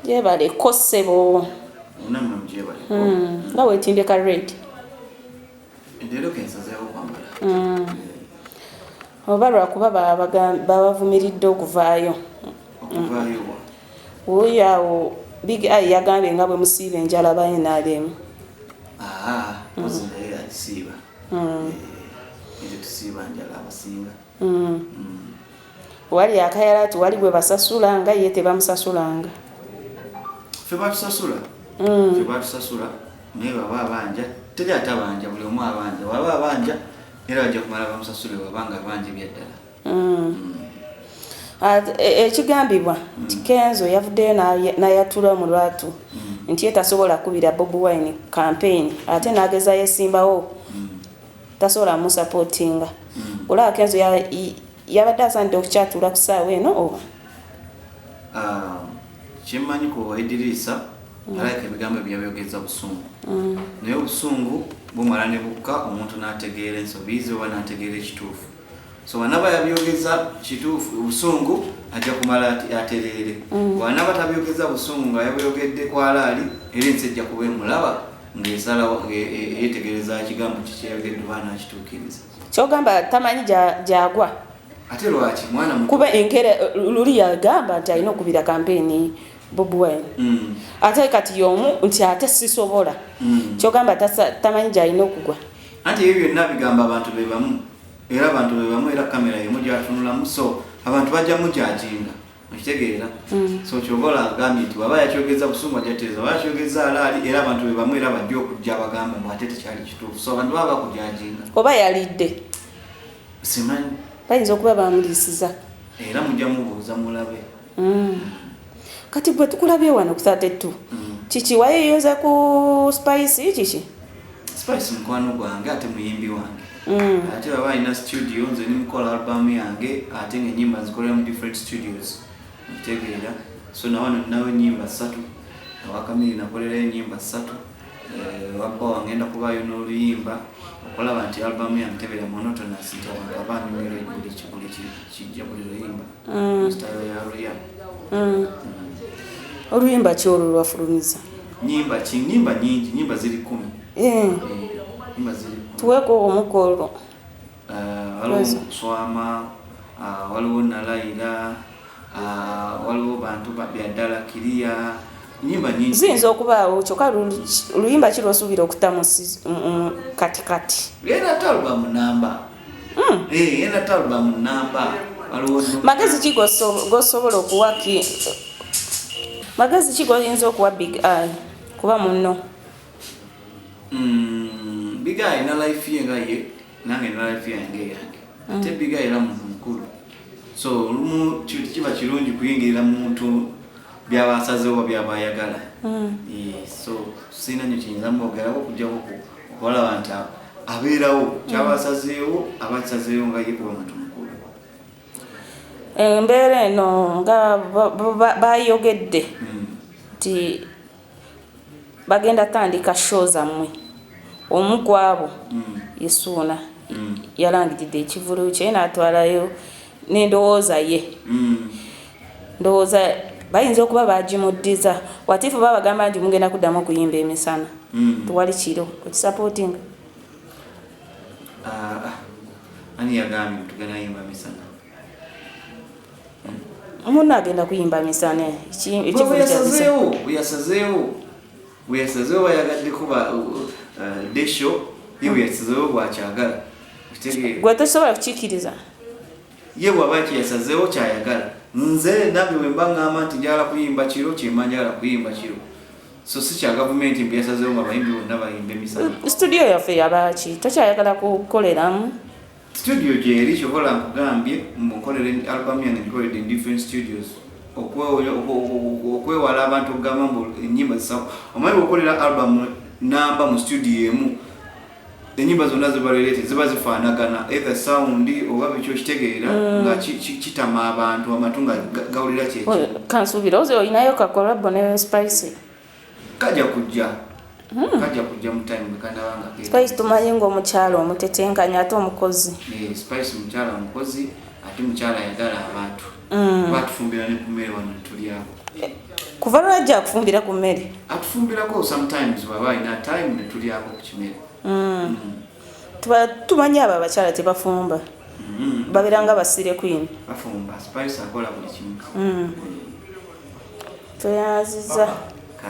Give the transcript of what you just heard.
Gyebaleko ssebo. Nammwe mugyebaleko. Nga weetimbye ka red. Leero kensazeewo kwambala. Oba lwakuba babavumiridde okuvaayo. Okuvaayo wa? Wuuyo awo Big Eye yagambye nga bwe musiiba enjala ba NRM. Aa, mpozi naye agisiiba. Ekyo tusiiba njala abasinga. Wali akayala ati wali gwe basasula nga ye tebamusasulanga. Ffe batusasula. Ffe batusasula naye baba abanja, teri atabanja, buli omu abanja. Bw'aba abanja era bajja kumala bamusasule bw'aba nga abanja ebyaddala. Ekigambibwa nti Kenzo yavuddeyo n'ayatula mu lwatu nti ye tasobola kubira Bobi Wine campaign, ate n'ageza yesimbawo tasobola musupportinga. Olaba Kenzo yabadde asaanidde okukyatula ku ssaawa eno oba? Kyemmanyi ku Ediriisa, alabika ebigambo byabyogeza busungu. Naye obusungu bumala ne bukka, omuntu n'ategeera ensobi ze oba n'ategeera ekituufu. So bw'anaaba yabyogeza kituufu obusungu, ajja kumala atereere. Bw'anaaba tabyogeza busungu nga yabyogedde kwalaali, era ensi ejja kuba emulaba ng'esalawo yeetegereza kigambo ki kyeyayogedde oba anaakituukiriza. Kyogamba tamanyi gy'agwa. Ate lwaki mwana muto? Kuba enkera luli yagamba nti alina okubira kampeyini Bobi Wine. Ate kati y'omu nti ate sisobola. Kyogamba tamanyi gy'alina okugwa. Anti ebyo byonna bigamba abantu be bamu, era abantu be bamu, era kamera y'emu gy'atunulamu, so abantu bajja mujajinga, okitegeera? So kyova olagambye nti bw'aba yakyogeza busungu ajja kutereeza, bw'aba yakyogeza alaali, era abantu be bamu era bajja okujja abagamba mbu ate tekyali kituufu. So abantu baba bakujajinga. Oba yalidde. Simanyi. Bayinza okuba bamuliisiza. Era mujja mubuuza mulabe. Kati gwe tukulabye wano ku 32. Kiki wayeeyunze ku Spice kiki? Spice mukwano gwange ate muyimbi wange. Ate baba alina studio, nze nimukola album yange, ate ng'ennyimba nzikolera mu different studios, okitegeera? So nawano ninawo ennyimba 3, awakamiri nakolerayo ennyimba 3, wabba wangenda kubaayo n'oluyimba okulaba nti album yange tebeera monotonous, nti abantu abanyumira buli kijja buli luyimba style ya luya. Oluyimba ki olwo lwafulumiza? Nyimba ki? Nyimba nyingi, nyimba ziri 10. Nyimba ziri 10. Tuweeko omukolo. Waliwo Swama, waliwo Nalayira, waliwo bantu byaddala kiriya, nyimba nyingi. Ziyinza okubaawo, kyokka luyimba ki lw'osuubira okutta mu kati kati? Yena ate album namba. Yena ate album namba. Waliwo Magezi ki g'osobola okuwa ki? Magezi ki g'oyinza okuwa Big Eye kuba munno? Big Eye na life ye nga ye, nange na life yange yange. Ate Big Eye era muntu mukulu. So olumu kiba kirungi kuyingirira muntu byaba asazeewo oba byaba ayagala. So sirina nnyo kiyinza mwogerako okuggyako okulaba nti abeerawo kyaba asazeewo, aba akisazeewo nga ye kuba muntu mukulu. Embeera eno nga bayogedde nti bagenda tandika show zammwe, omu ku abo ye Suuna yalangiridde ekivvulu kye n'atwalayo n'endowooza ye. Ndowooza bayinza okuba bagimuddiza. Watifu babagamba nti mugenda kuddamu okuyimba emisana, tewali kiro, okisupportinga? Ani yagambye tugenda yimba misana? Munno agenda kuyimba misana. Ekivvulu kya misana. Bwe yasazeewo bayagadde kuba day show, ye bwe yasazeewo bwakyagala. Gwe tosobola kukikkiriza? Ye bw'aba kyeyasazeewo kyayagala. Nze nange bwe mba ŋŋamba nti njagala kuyimba kiro, kyemba njagala kuyimba kiro. So si kya gavumenti mbu yasazeewo nga abayimbi bonna bayimba emisana. Studio yaffe yabaaki? Tokyayagala kukoleramu? Studio gyeri, kyokola nkugambye mbu nkolera album yange ngikoledde in different studios okwewala abantu okugamba mbu ennyimba zisawo. Omanyi bw'okolera album namba mu studio emu, ennyimba zonna ziba related, ziba zifaanagana, either sound oba biki, okitegeera, nga kitama abantu amatu nga gawulira kyekyo. Kansuubira oze olinayo ka collabo ne Spice. Kajja kujja. Kajja kujja mu time bwe kanaba nga Spice tumanyi ng'omukyala omutetenkanya ate omukozi. Eh, Spice mukyala mukozi, ate mukyala ayagala abantu. Batufumbira ne ku mmere wano netulyako. Kuva lwajja akufumbira ku mmere? Atufumbirako sometimes bw'aba alina time netulyako ku kimere. Tumanyi abo abakyala tebafumba, babeera nga basire queen. Bafumba, Spice akola buli kimu. Tweyanziza.